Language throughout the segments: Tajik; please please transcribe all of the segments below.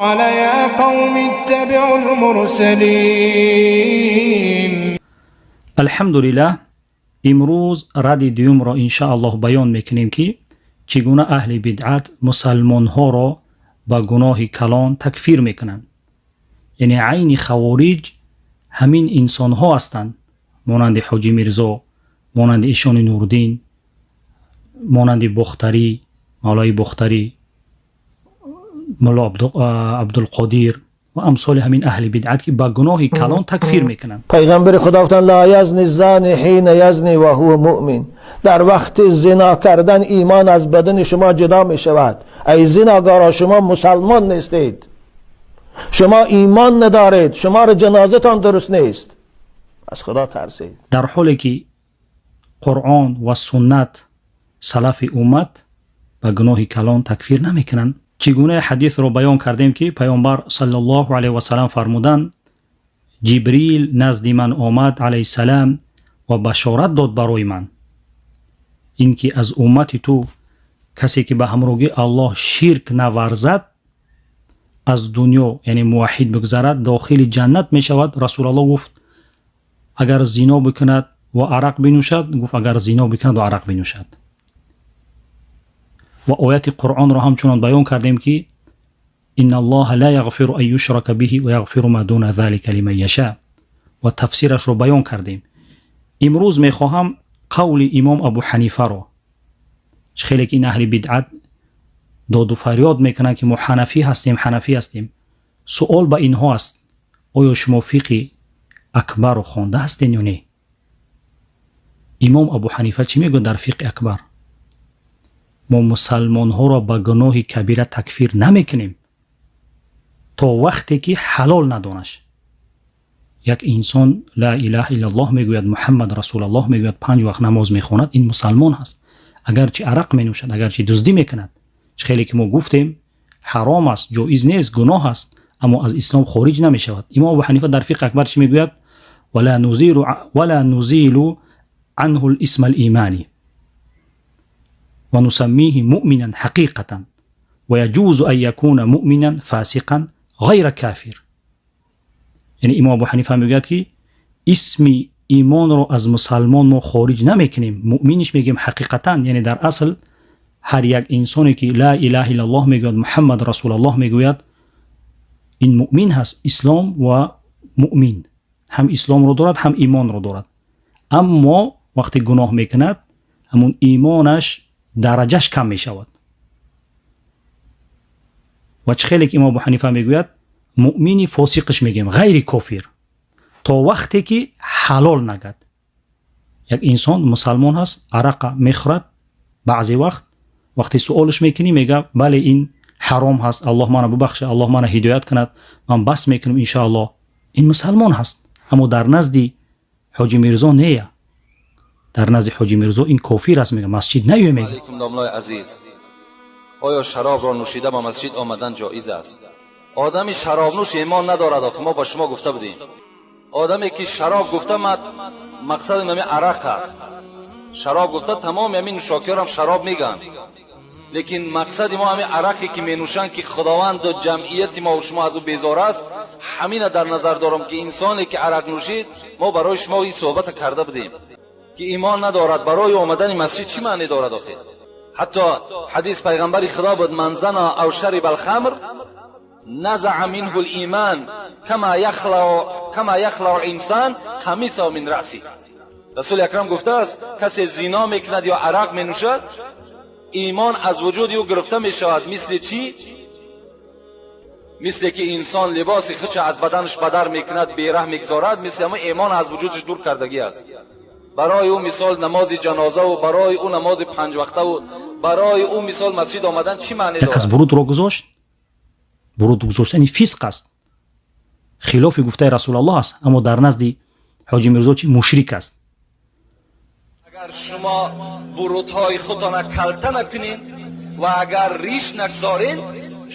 قال يا قوم اتبعوا المرسلين. Алҳамдулиллаҳ, имрӯз радди дуюмро, иншааллоҳ, баён мекунем, ки чӣ гуна аҳли бидъат мусалмонҳоро ба гуноҳи калон такфир мекунанд. Яъне айни хавориҷ ҳамин инсонҳо ҳастанд, монанди Ҳоҷӣ Мирзо, монанди Ишони Нурдин, монанди Бохтарӣ, Мавлои Бохтарӣ, мулло Абдулқодир ва амсоли ҳамин аҳли бидъат, ки ба гуноҳи калон такфир мекунанд. Пайғамбари Худо гуфтанд: لا يزني الزاني حين يزني وهو مؤمن. Дар вақти зино кардан имон аз бадани шумо ҷудо мешавад. Эй зиногара, шумо мусалмон нестед, шумо имон надоред, шуморо ҷанозатон дуруст нест, аз Худо тарсед. Дар ҳоле ки Қуръон ва суннат, салафи уммат ба гуноҳи калон такфир намекунанд. Чӣ гуна ҳадисро баён кардем, ки Паёмбар саллаллоҳу алайҳи васалам фармуданд: «Ҷибрил назди ман омад, алайҳиссалам, ва башорат дод барои ман, ин ки аз уммати ту касе ки ба ҳамроҳии Аллоҳ ширк наварзад, аз дунё, яъне муваҳҳид бигзарад, дохили ҷаннат мешавад». Расулаллоҳ гуфт: «Агар зино бикунад ва арақ бинӯшад?» Гуфт: «Агар зино бикунад ва арақ бинӯшад». Ва ояти Қуръонро ҳамчунон баён кардем, ки إن الله لا يغفر أن يشرك به ويغفر ما دون ذلك لمن يشاء, ва тафсирашро баён кардем. Имрӯз мехоҳам қавли имом Абу Ҳанифаро, хеле ки ин аҳли бидъат доду фарёд мекунанд, ки мо ҳанафӣ ҳастем, ҳанафӣ ҳастем. Суол ба инҳо аст: оё шумо фиқи акбарро хонда ҳастен ё не? Имом Абу Ҳанифа чӣ мегӯяд дар фиқи акбар? Мо мусалмонҳоро ба гуноҳи кабира такфир намекунем, то вақте ки ҳалол надонаш. Як инсон ла илаҳа иллаллоҳ мегӯяд, Муҳаммад расулаллоҳ мегӯяд, панҷ вақт намоз мехонад, ин мусалмон ҳаст, агарчи арақ менӯшад, агарчи дуздӣ мекунад. Чӣ хеле ки мо гуфтем, ҳаром аст, ҷоиз нест, гуноҳ аст, аммо аз ислом хориҷ намешавад. Имом Абу Ҳанифа дар фиқҳ акбар чӣ мегӯяд? ولا نزيل عنه الاسم الإيماني ونسميه مؤمنا حقيقة ويجوز أن يكون مؤمنا فاسقا غير كافر. Яъне имом Абу Ҳанифа мегӯяд, ки исми имонро аз мусалмон мо хориҷ намекунем, муъминиш мегӯем ҳақиқатан. Яъне дар асл ҳар як инсоне ки ла илаҳа иллаллоҳ мегӯяд, Муҳаммад расулаллоҳ мегӯяд, ин муъмин ҳаст. Ислом ва муъмин ҳам исломро дорад, ҳам имонро дорад, аммо вақте гуноҳ мекунад, ҳамун имонаш дараҷаш кам мешавад. Ва чӣ хеле ки имом Абу Ҳанифа мегӯяд, муъмини фосиқиш мегӯем, ғайри кофир, то вақте ки ҳалол нагад. Як инсон мусалмон ҳаст, арақа мехӯрад баъзе вақт. Вақте суолш мекунӣ, мега: «Бале, ин ҳаром ҳаст, Аллоҳ мана бубахша, Аллоҳ мана ҳидоят кунад, ман бас мекунам, иншоаллоҳ». Ин мусалмон ҳаст, аммо дар назди Ҳоҷи Мирзо нея. Дар назди Ҳоҷи Мирзо ин кофир аст, мега, масҷид наёй, мега. Алейкум, домлои азиз. Оё шаробро нӯшида ба масҷид омадан ҷоиз аст? Одами шаробнӯш имон надорад. Охи, мо ба шумо гуфта будем, одаме ки шароб гуфта, мақсадам ҳами арақ аст. Шароб гуфта, тамоми ҳамин нӯшокиёрам шароб мегӯянд, лекин мақсади мо ҳамин арақе ки менӯшанд, ки Худованду ҷамъияти мо шумо аз ӯ безор аст. Ҳамина дар назар дорам, ки инсоне ки арақ нӯшид, мо барои шумо ин суҳбата карда будем, ки имон надорад. Барои омадани масҷид чӣ маъне дорад охи? Ҳатто ҳадис пайғамбари Худо буд: من زنى أو شرب الخمر نزع منه الإيمان كما يخلع الإنسان قميصه من رأسه. Расули акрам гуфтааст: касе зино мекунад ё арақ менӯшад, имон аз вуҷуди ӯ гирифта мешавад. Мисли чӣ? Мисле ки инсон либоси худша аз баданаш бадар мекунад, бераҳ мегзорад, мисли ҳамон имон аз вуҷудаш дур кардагӣ аст. Барои ӯ, мисол, намози ҷанозаву барои ӯ намози панҷвақтаву барои ӯ, мисол, масҷид омадан чӣ маъне Як кас дорад? Бурудро гузошт. Буруд гузоштани фисқ аст, хилофи гуфтаи Расулаллоҳ аст, аммо дар назди Ҳоҷи Мирзо чӣ? Мушрик аст. Агар шумо бурудҳои худтона калта накунед ва агар риш нагзоред,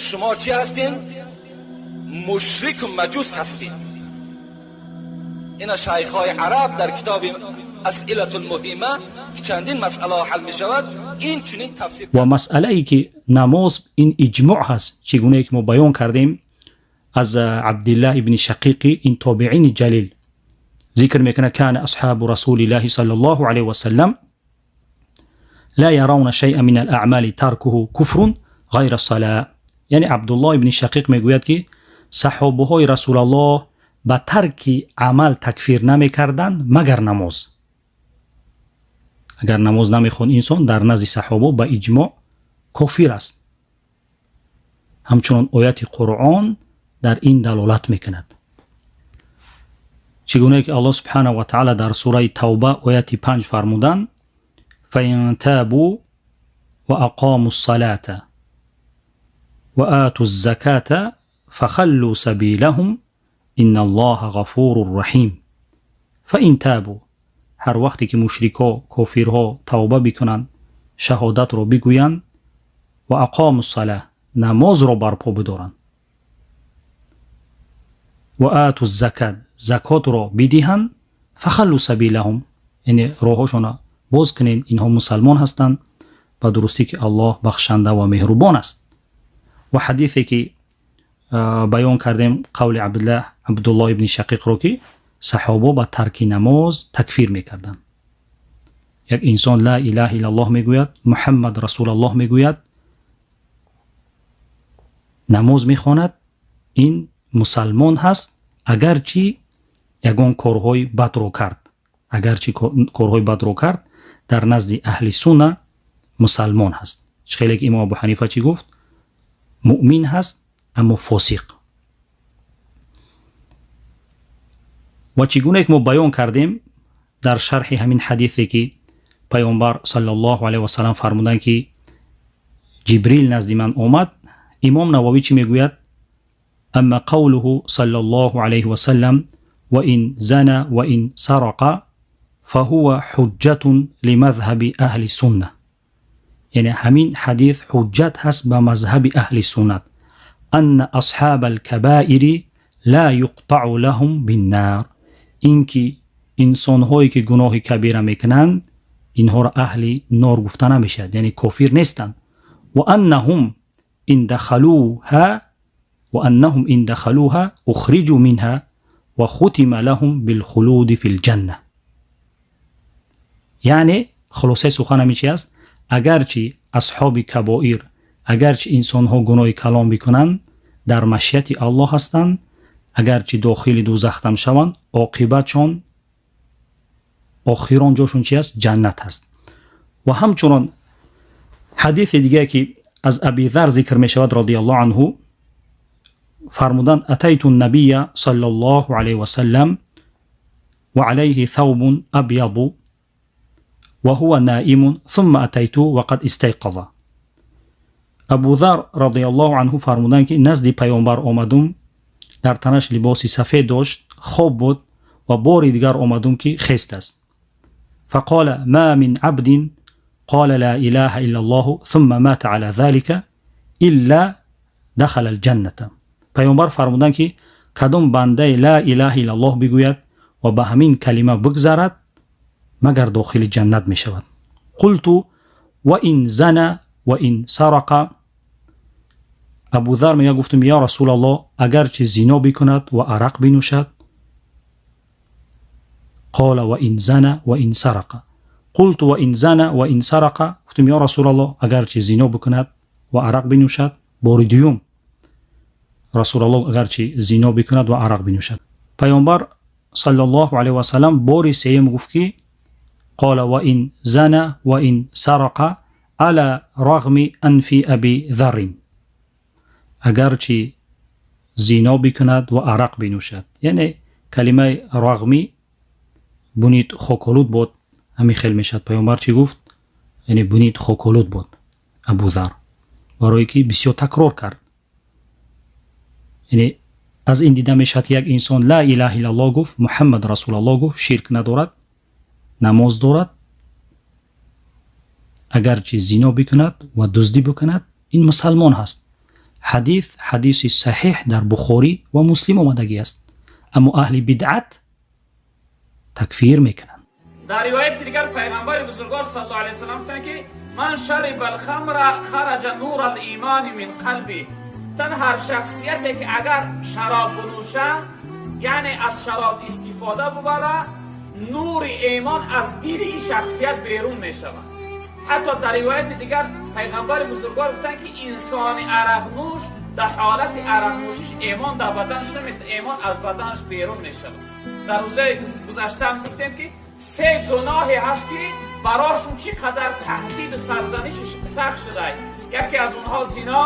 шумо чӣ ҳастед? Мушрику маҷус ҳастед. Ина шайхҳои араб дар китоби أسئلة المهمة, ки чандин масъалаҳо ҳал мешавад, ин чунин тафсир. Ва масъалае ки намоз, ин иҷмоъ ҳаст, чӣ гунае ки мо баён кардем. Аз Абдиллаҳ ибни Шақиқи, ин тобеини ҷалил, зикр мекунад: кана асҳобу расулиллаҳи саллаллоҳу алайҳи васаллам ла яравна шайъа мин алаъмали таркуҳу куфрун ғайра салаа. Яъне Абдуллоҳ ибни Шақиқ мегӯяд, ки саҳобаҳои Расулаллоҳ ба тарки амал такфир намекарданд, магар намоз. Агар намоз намехонд инсон, дар назди саҳобо ба иҷмоъ кофир аст. Ҳамчунон ояти Қуръон дар ин далолат мекунад, чӣ гунае ки Аллоҳ субҳанаҳу ва таъала дар сураи Тавба, ояти 5 фармуданд: фаин табу ва ақому ссалата ва ату ззаката фахаллу сабилаҳум инна аллоҳа ғафурун раҳим. Фаин табу, ҳар вақте ки мушрикҳо, кофирҳо тавба бикунанд, шаҳодатро бигӯянд, ва ақому ссала, намозро барпо бидоранд, ва ату закат, закотро бидиҳанд, фахаллу сабилаҳум, яъне роҳҳошона боз кунед, инҳо мусалмон ҳастанд, ба дурустӣ ки Аллоҳ бахшанда ва меҳрубон аст. Ва ҳадисе ки баён кардем, қавли Абдуллоҳ ибни Шақиқро, ки саҳобо ба тарки намоз такфир мекарданд. Як инсон ла илаҳа иллаллоҳ мегӯяд, Муҳаммад расулаллоҳ мегӯяд, намоз мехонад, ин мусалмон ҳаст, агарчи ягон корҳои бадро кард. Агарчи корҳои бадро кард, дар назди аҳли сунна мусалмон ҳаст. Чӣ хеле ки имом Абу Ҳанифа чӣ гуфт? Муъмин ҳаст, аммо фосиқ. Ва чӣ гунае ки мо баён кардем дар шарҳи ҳамин ҳадисе, ки Паёмбар саллаллоҳу алайҳи васалам фармуданд, ки Ҷибрил назди ман омад, имом Нававӣ чӣ мегӯяд? Амма қавлуҳу саллаллоҳу алайҳи васалам ва ин зана ва ин сарақа фаҳува ҳуҷҷатун лимазҳаби аҳли сунна. Яъне ҳамин ҳадис ҳуҷҷат ҳаст ба мазҳаби аҳли суннат, анна асҳаба алкабаири ла юқтаъу лаҳум биннар, ин ки инсонҳое ки гуноҳи кабира мекунанд, инҳоро аҳли нор гуфта намешавад, яъне кофир нестанд. Ва аннаҳум ин дахалуҳа ва аннаҳум ин дахалуҳа ухриҷу минҳа ва хутима лаҳум билхулуди фи лҷанна. Яъне хулосаи сухан ҳамин чи аст? Агарчи асҳоби кабоир, агарчи инсонҳо гуноҳи калом бикунанд, дар машияти Аллоҳ ҳастанд. Агарчи дохили дӯзахтам шаванд, оқибатшон, охирон ҷошон чи аст? Ҷаннат аст. Ва ҳамчунон ҳадиси дигае, ки аз Абизар зикр мешавад радиаллоҳу анҳу, фармуданд: атайту набия саллаллоҳу алайҳи васаллам ва алайҳи thawбун абяду ва ҳува наимун thумма атайту ва қад истайқаза. Абузар радиаллоҳу анҳу фармуданд, ки назди Паёмбар омадум, дар танаш либоси сафед дошт, хоб буд, ва бори дигар омадум, ки хест аст. Фақола ма мин абдин қола ла илаҳа илла аллоҳу thумма мата ала залика илла дахала алҷанната. Паёмбар фармуданд, ки кадом бандае ла илаҳа иллаллоҳ бигӯяд ва ба ҳамин калима бигзарад, магар дохили ҷаннат мешавад. Қулту ва ин зана ва ин сарақа. Абузар мега, гуфтум: ё Расулаллоҳ, агарчи зино бикунад ва арақ бинӯшад? Қола ва ин зана ва ин сарақа. Қулту ва ин зана ва ин сарақа. Гуфтум: ё Расулаллоҳ, агарчи зино бикунад ва арақ бинӯшад? Бори дуюм: Расулаллоҳ, агарчи зино бикунад ва арақ бинӯшад? Паёмбар саллаллоҳу алайҳи васалам бори сеюм гуфт, ки қола ва ин зана ва ин сарақа ала рағми анфи аби заррин, агарчи зино бикунад ва арақ бинӯшад. Яъне калимаи рағми бунид хоколуд буд, ҳамин хел мешавад. Паёмбар чӣ гуфт? Яъне бунид хоколуд буд Абузар, барое ки бисёр такрор кард. Яъне аз ин дида мешавад, ки як инсон ла илаҳа иллаллоҳ гуфт, Муҳаммад расулаллоҳ гуфт, ширк надорад, намоз дорад, агарчи зино бикунад ва дуздӣ бикунад, ин мусалмон ҳаст. Ҳадис ҳадиси саҳеҳ, дар Бухорӣ ва Муслим омадагӣ аст, аммо аҳли бидъат такфир мекунанд. Дар ривояти дигар пайғамбари бузургвор саллаллоҳу алайҳи васаллам гуфтанд, ки ман шариба алхамра хараҷа нур алимани мин қалби. Гуфтан ҳар шахсияте ки агар шароб бинӯшад, яъне аз шароб истифода бубарад, нури имон аз дили ин шахсият берун мешавад. Ҳатто дар ривояти дигар пайғамбари бузургвор гуфтанд ки инсони арақнӯш дар ҳолати арақнӯшиш имон дар баданаш намест, имон аз баданаш берун мешавад. Дар рӯзаи гузашта ҳам гуфтем ки се гуноҳе ҳаст ки барошон чӣ қадар таҳдиду сарзаниш сахт шудааст. Яке аз онҳо зино,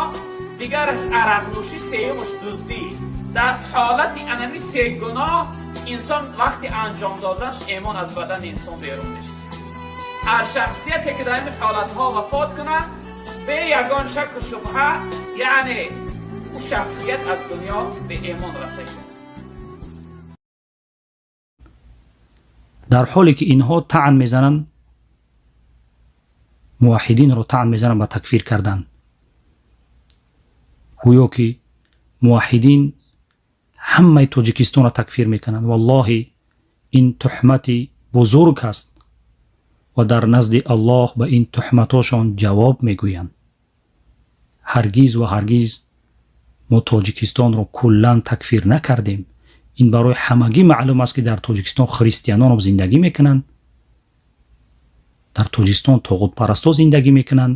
дигараш арақнӯшӣ, сеюмаш дуздӣ. Дар ҳолати анами се гуноҳ инсон вақти анҷом доданаш имон аз бадани инсон берун мешавад. Ҳар шахсияте ки дар ин ҳолатҳо вафот кунад, бе ягон шаку шубҳа, яъне ӯ шахсият аз дунё беимон рафта шудааст. Дар ҳоле ки инҳо таън мезананд, муваҳҳидинро таън мезананд ба такфир кардан, гӯё ки муваҳҳидин ҳамаи Тоҷикистонро такфир мекунанд. Валлоҳи, ин туҳмати бузург аст ва дар назди Аллоҳ ба ин туҳматошон ҷавоб мегӯянд. Ҳаргиз ва ҳаргиз мо Тоҷикистонро куллан такфир накардем. Ин барои ҳамагӣ маълум аст ки дар Тоҷикистон христианоно зиндагӣ мекунанд, дар Тоҷикистон тоғутпарастҳо зиндагӣ мекунанд,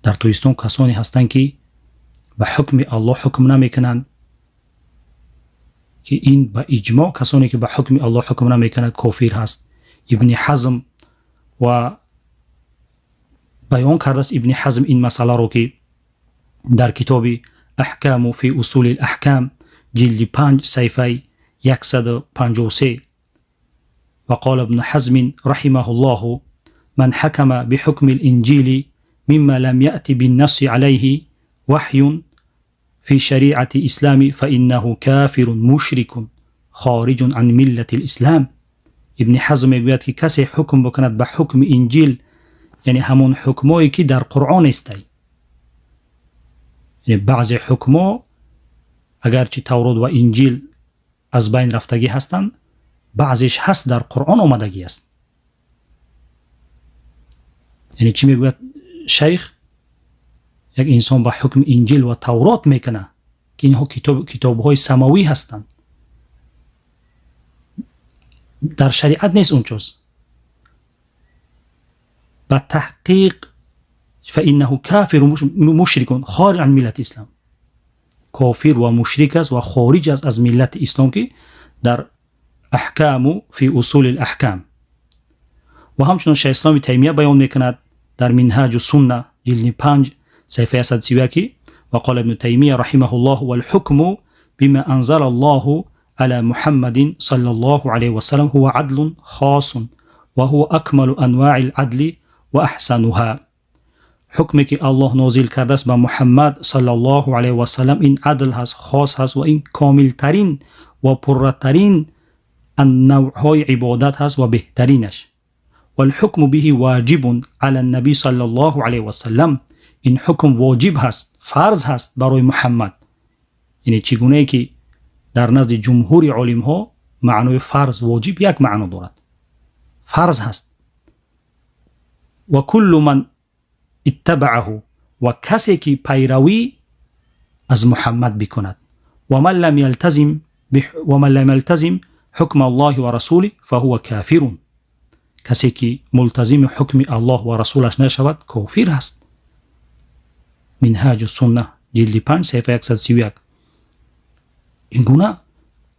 дар Тоҷикистон касоне ҳастанд ки ба ҳукми Аллоҳ ҳукм намекунанд, ки ин ба иҷмоъ касоне ки ба ҳукми Аллоҳ ҳукм намекунад кофир ҳаст. Ибни Ҳазм ва баён кардааст Ибни Ҳазм ин масъаларо ки дар китоби Аҳкаму фи усули лаҳкам ҷилди 5 саҳифаи 153. وقال ابن حزم رحمه الله: من حكم بحكم الإنجيل مما لم يأت بالنص عليه وحي في شريعة الإسلام فإنه كافر مشرك خارج عن ملة الإسلام. Ибни Ҳазм мегӯяд ки касе ҳукм бикунад ба ҳукми Инҷил, яъне ҳамон ҳукмое ки дар Қуръон нестай, яъне баъзе ҳукмо агарчи Таврот ва Инҷил аз байн рафтагӣ ҳастанд, баъзеш ҳаст дар Қуръон омадагӣ аст. Яъне чӣ мегӯяд шайх? Як инсон ба ҳукми Инҷил ва Таврот мекунад, ки инҳо китобҳои самавӣ ҳастанд, дар шариат нест он чиз, ба таҳқиқ фаиннаҳу кафиру мушрикун хориҷ ан миллати ислам, кофир ва мушрик аст ва хориҷ аст аз миллати ислом, ки дар Аҳкаму фи усули лаҳкам. Ва ҳамчунон Шайх Исломи Таймия баён мекунад дар Минҳаҷу Сунна ҷилди 5 саҳифаи 131: وقال ابن تيمية رحمه الله: والحكم بما أنزل الله على محمد صلى الله عليه وسلم هو عدل خاص وهو أكمل أنواع العدل وأحسنها. Ҳукме ки Аллоҳ нозил кардааст ба Муҳаммад саллаллоҳу алайҳи васалам, ин адл ҳаст, хос ҳаст ва ин комилтарин ва пурратарин навъҳои ибодат ҳаст ва беҳтаринаш. والحكم به واجب على النبي صلى الله عليه وسلم. Ин ҳукм воҷиб ҳаст, фарз ҳаст барои Муҳаммад. Яъне чӣ гунае ки дар назди ҷумҳури олимҳо маънои фарз, воҷиб як маъно дорад, фарз ҳаст. Ва куллу ман иттабааҳу, ва касе ки пайравӣ аз Муҳаммад бикунад. Ваман лам ялтазим ҳукма Аллоҳи ва расулih фаҳува кафирун. Касе ки мултазими ҳукми Аллоҳ ва расулаш нашавад, кофир ҳаст. Минҳаҷу Сунна ҷилди 5 саҳифа 131. Ин гуна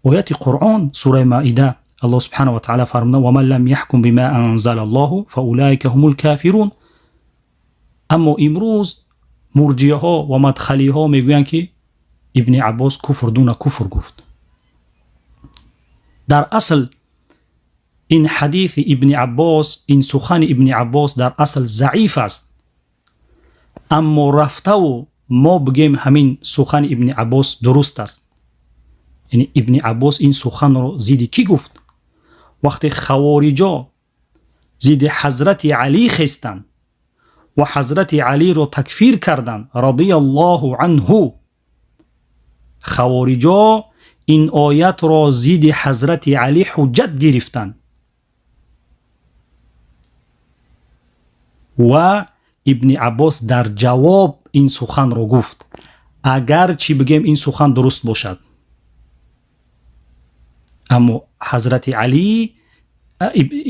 ояти Қуръон, сураи Маида, Аллоҳ субҳанаху ва таала фармуда: ваман лам яҳкум бима анзала Аллоҳу фаулаика ҳумул кафирун. Аммо имрӯз мурҷиаҳо ва мадхалиҳо мегӯянд ки Ибни Аббос куфр дуна куфр гуфт. Дар асл ин ҳадиси Ибни Аббос, ин сухани Ибни Аббос дар асл заиф аст, аммо рафтаву мо бигӯем ҳамин сухани Ибни Аббос дуруст аст. Яъне Ибни Аббос ин суханро зидди кӣ гуфт? Вақте хавориҷо зидди ҳазрати Алӣ хестанд ва ҳазрати Алиро такфир карданд радиаллоҳу анҳу, хавориҷо ин оятро зидди ҳазрати Алӣ ҳуҷҷат гирифтанд ва Ибни Аббос дар ҷавоб ин суханро гуфт. Агарчи бигем, ин сухан дуруст бошад, аммо ҳазрати Алӣ,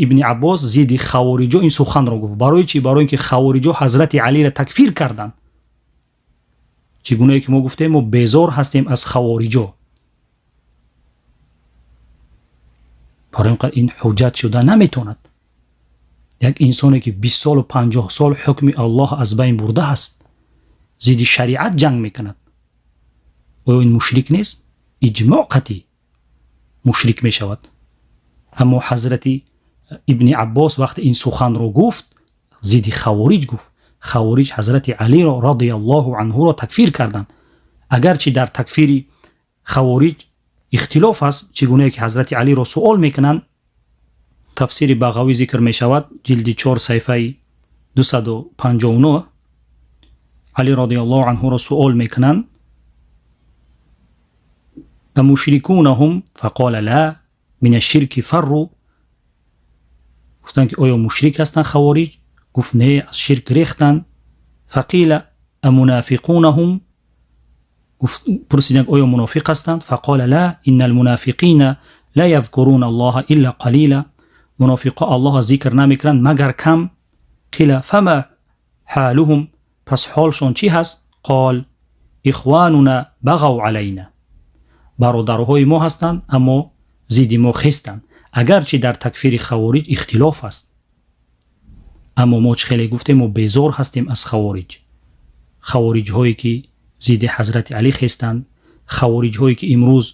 Ибни Аббос зидди хавориҷо ин суханро гуфт. Барои чӣ? Барои ин ки хавориҷо ҳазрати Алиро такфир карданд. Чӣ гунае ки мо гуфтем, мо безор ҳастем аз хавориҷо. Барои ин ин ҳуҷҷат шуда наметавонад. Як инсоне ки 20 солу 50 сол ҳукми Аллоҳ аз байн бурдааст, зидди шариат ҷанг мекунад, оё ин мушрик нест? Иҷмоъ қатъӣ мушрик мешавад. Аммо ҳазрати Ибни Аббос вақте ин суханро гуфт, зидди хавориҷ гуфт. Хавориҷ ҳазрати Алиро радиаллоҳу анҳуро такфир карданд. Агарчи дар такфири хавориҷ ихтилоф аст, чӣ гунае ки ҳазрати Алиро суол мекунанд, тафсири Бағавӣ зикр мешавад, ҷилди 4, саҳифаи 259. Али радиаллоҳу анҳуро суол мекунанд: أمشركون هم؟ فقال لا، من الشرك فروا. Гуфтанд ки оё мушрик ҳастанд хавориҷ? Гуфт: не, аз ширк рехтанд. فقيل أمنافقون هم؟ Пурсиданд, оё мунофиқ ҳастанд? فقال لا، إن المنافقين لا يذكرون الله إلا قليلا. Мунофиқҳо Аллоҳа зикр намекунанд, магар кам. قيل فما حالهم؟ Пас ҳолшон чӣ ҳаст? قال إخواننا بغوا علينا. Бародарҳои мо ҳастанд, аммо зидди мо хестанд. Агарчи дар такфири хавориҷ ихтилоф аст, аммо мо чӣ хеле гуфтем, мо безор ҳастем аз хавориҷ. Хавориҷҳое ки зидди ҳазрати Алӣ хестанд, хавориҷҳое ки имрӯз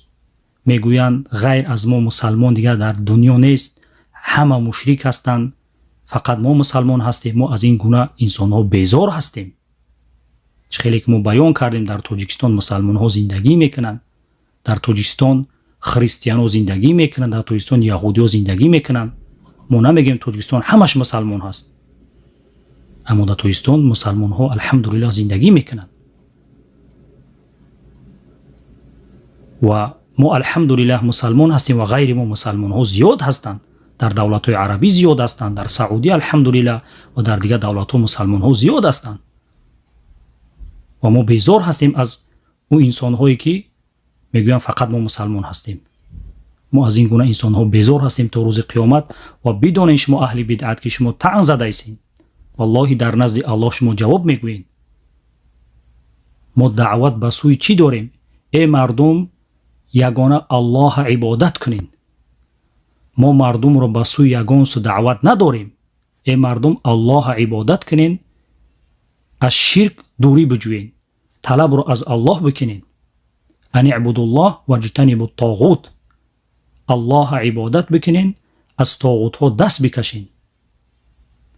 мегӯянд, ғайр аз мо мусалмон дигар дар дунё нест, ҳама мушрик ҳастанд, фақат мо мусалмон ҳастем. Мо аз ин гуна инсонҳо безор ҳастем. Чӣ хеле ки мо баён кардем, дар Тоҷикистон мусалмонҳо зиндагӣ мекунанд, дар Тоҷикистон христианҳо зиндагӣ мекунанд, дар Тоҷикистон яҳудиҳо зиндагӣ мекунанд. Мо намегӯем, Тоҷикистон ҳамаш мусалмон ҳаст, аммо дар Тоҷикистон мусалмонҳо, алҳамдулиллоҳ, зиндагӣ мекунанд ва мо, алҳамдулиллоҳ, мусалмон ҳастем ва ғайри мо мусалмонҳо зиёд ҳастанд. Дар давлатҳои арабӣ зиёд ҳастанд, дар Саудӣ, алҳамдулиллоҳ, ва дар дигар давлатҳо мусалмонҳо зиёд ҳастанд. Ва мо безор ҳастем аз ӯ инсонҳое ки мегӯянд, фақат мо мусалмон ҳастем. Мо аз ин гуна инсонҳо безор ҳастем то рӯзи қиёмат. Ва бидонед, шумо аҳли бидъат, ки шумо таън задаисен, валлоҳи, дар назди Аллоҳ шумо ҷавоб мегӯед. Мо даъват ба сӯи чӣ дорем? Э мардум, ягона Аллоҳа ибодат кунед. Мо мардумро ба сӯи ягон су даъват надорем. Э мардум, Аллоҳа ибодат кунед, аз ширк дурӣ биҷӯед, талабро аз Аллоҳ бикунед. أن اعبدوا الله واجتنبوا الطاغوت. Аллоҳа ибодат бикунед, аз тоғутҳо даст бикашед.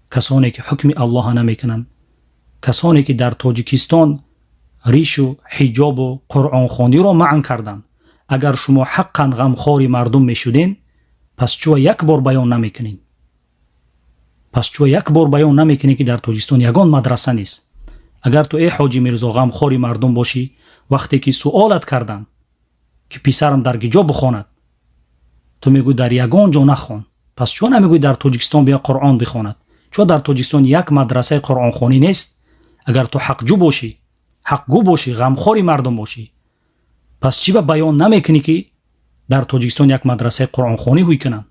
Касоне ки ҳукми Аллоҳа намекунанд, касоне ки дар Тоҷикистон ришу ҳиҷобу қуръонхониро маън карданд, агар шумо ҳаққан ғамхори мардум мешуден, пас чӯа як бор баён намекунед? Пас чӯа як бор баён намекунед, ки дар Тоҷикистон ягон мадраса нест? Агар ту, э ҳоҷи Мирзо, ғамхори мардум бошӣ, вақте ки суолат карданд, ки писарам дар киҷо бихонад, ту мегӯй, дар ягон ҷо нахон. Пас чӯ намегӯй, дар Тоҷикистон бия Қуръон бихонад? Чӯ дар Тоҷикистон як мадрасаи қуръонхонӣ нест? Агар ту ҳақҷӯ бошӣ, ҳақгӯ бошӣ, ғамхори мардум бошӣ, пас чӣ ба баён намекунӣ, ки дар Тоҷикистон як мадрасаи қуръонхонӣ ҳуй кунанд,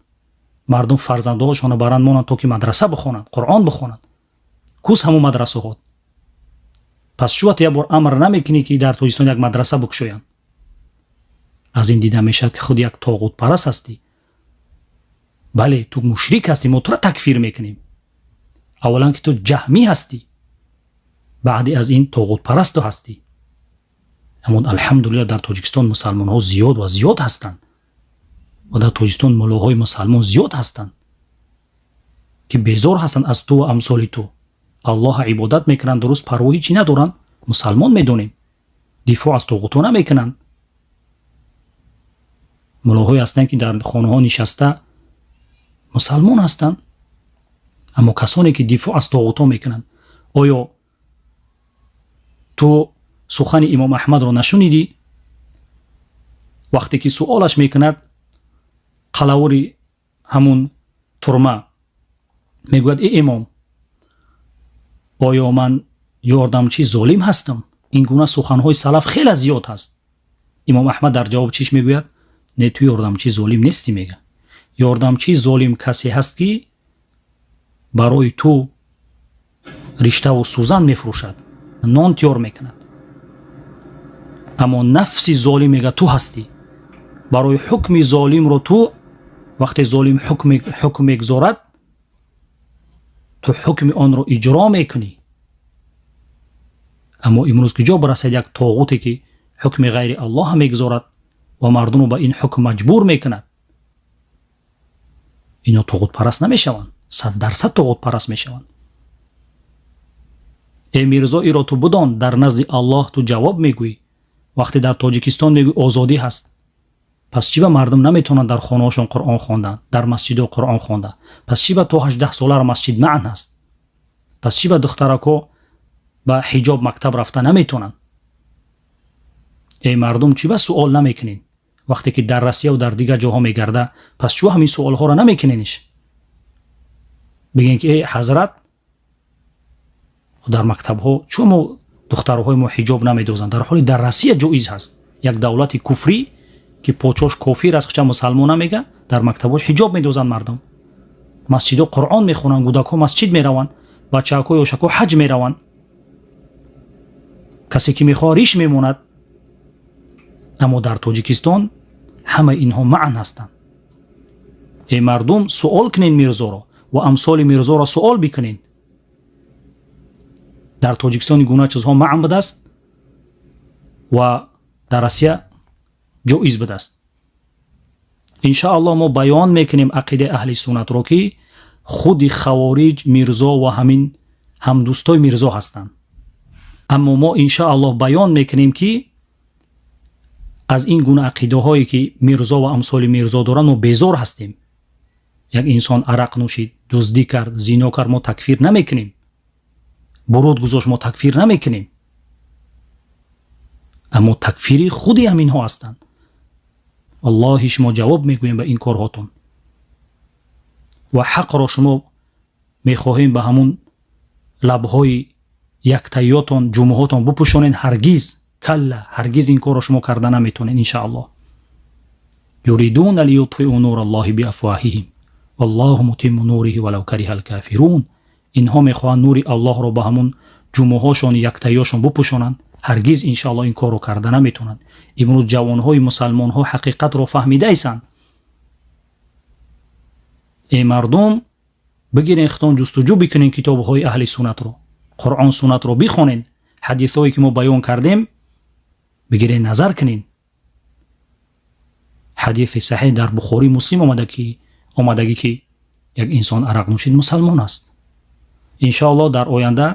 мардум фарзандҳошонро баранд, монанд, то ки мадраса бихонанд, Қуръон бихонанд? Кӯс ҳамун мадрасаҳо? Пас чӯ ту як бор амр намекунӣ, ки дар Тоҷикистон як мадраса бикушоянд? Аз ин дида мешавад, ки худ як тоғутпараст ҳастӣ. Бале, ту мушрик ҳастӣ. Мо тура такфир мекунем. Аввалан, ки ту ҷаҳмӣ ҳастӣ, баъди аз ин тоғутпарасту ҳастӣ. Аммо, алҳамдулилла, дар Тоҷикистон мусалмонҳо зиёд ва зиёд ҳастанд ва дар Тоҷикистон муллоҳои мусалмон зиёд ҳастанд, ки безор ҳастанд аз ту ва амсоли ту. Аллоҳа ибодат мекунанд, дуруст, парвоҳи чӣ надоранд, мусалмон медонем, дифоъ аз тоғутҳо намекунанд. Муллоҳое ҳастанд, ки дар хонаҳо нишаста мусалмон ҳастанд, аммо касоне ки дифоъ аз тоғутҳо мекунанд. Оё ту сухани имом Аҳмадро нашунидӣ, вақте ки суолаш мекунад қалавури ҳамун турма, мегӯяд: э имом, оё ман ёрдамчи золим ҳастам? Ин гуна суханҳои салаф хеле зиёд ҳаст. Имом Аҳмад дар ҷавоб чиш мегӯяд? Не, ту ёрдамчии золим нестӣ, мега. Ёрдамчии золим касе ҳаст, ки барои ту риштаву сӯзан мефурӯшад, нон тиёр мекунад. Аммо нафси золим, мега, ту ҳастӣ. Барои ҳукми золимро ту, вақте золим ҳукм мегузорад, ту ҳукми онро иҷро мекунӣ. Аммо имрӯз куҷо барасад як тоғуте, ки ҳукми ғайри Аллоҳ мегузорад ва мардумро ба ин ҳукм маҷбур мекунад? Ино тоғутпараст намешаванд? 100% тоғутпараст мешаванд. Э Мирзо, иро ту бидон, дар назди Аллоҳ ту ҷавоб мегӯӣ. Вақте дар Тоҷикистон мегӯӣ, озодӣ ҳаст, пас чӣ ба мардум наметавонанд дар хонаҳошон Қуръон хондан, дар масҷидо Қуръон хонда? Пас чӣ ба то 18 соларо масҷид манъ ҳаст? Пас чӣ ба духтарако ба ҳиҷоб мактаб рафта наметавонанд? Эй мардум, чӣ ба суол намекунед? Вақте ки дар Россияву дар дигар ҷоҳо мегарда, пас чӯ ҳамин суолҳоро намекунениш? Бигӯен, ки эй ҳазрат, дар мактабҳо чӯ мо духтарҳои мо ҳиҷоб намедозанд, дар ҳоле дар Россия ҷоиз ҳаст? Як давлати куфрӣ, ки подшош кофир аст, хча мусалмон намега, дар мактабҳош ҳиҷоб медозанд, мардум масҷидо Қуръон мехонанд, кӯдакҳо масҷид мераванд, бачаҳако, ёшако ҳаҷ мераванд, касе ки мехоҳад, риш мемонад. Аммо дар Тоҷикистон ҳамаи инҳо манъ ҳастанд. Эй мардум, суол кунед Мирзоро ва амсоли Мирзоро суол бикунед: дар Тоҷикистон ин гуна чизҳо манъ будааст ва дар Россия ҷоиз будааст? Иншааллоҳ, мо баён мекунем ақидаи аҳли суннатро, ки худи хавориҷ Мирзо ва ҳамин ҳамдӯстои Мирзо ҳастанд. Аммо мо иншааллоҳ баён мекунем, ки аз ин гуна ақидаҳое, ки Мирзо ва амсоли Мирзо доранд, мо безор ҳастем. Як инсон арақ нӯшид, дуздӣ кард, зино кард, мо такфир намекунем. Буруд гузошт, мо такфир намекунем. Аммо такфири худи ҳаминҳо ҳастанд. Валлоҳи, шумо ҷавоб мегӯем ба ин корҳотон ва ҳақро шумо мехоҳем ба ҳамун лабҳои яктаётон, ҷумъаҳотон бупӯшонед. Ҳаргиз, калла, ҳаргиз ин корро шумо карда наметавонед, иншааллоҳ. يريدون ليطفئوا نور الله بأفواههم والله متم نوره ولو كره الكافرون. Инҳо мехоҳанд нури Аллоҳро ба ҳамун ҷумъаҳошон, яктаёшон бупӯшонанд. Ҳаргиз, иншааллоҳ, ин корро карда наметавонанд. Имрӯз ҷавонҳои мусалмонҳо ҳақиқатро фаҳмидаистанд. Эй мардум, бигирен, хитон ҷустуҷӯ бикунен китобҳои аҳли суннатро, Қуръон, суннатро бихонен, ҳадисҳое, ки мо баён кардем, бигирен, назар кунен. Ҳадиси саҳеҳ дар Бухорӣ, Муслим омадагӣ, ки як инсон арақ нӯшид, мусалмон аст. Иншоаллоҳ, дар оянда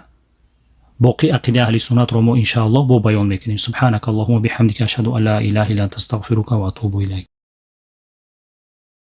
боқӣ ақидаи аҳли суннатро мо иншоаллоҳ бо баён мекунем. سبحانك اللهم بحمدك، أشهد أن لا إله إلا أنت، أستغفرك وأتوب إليك.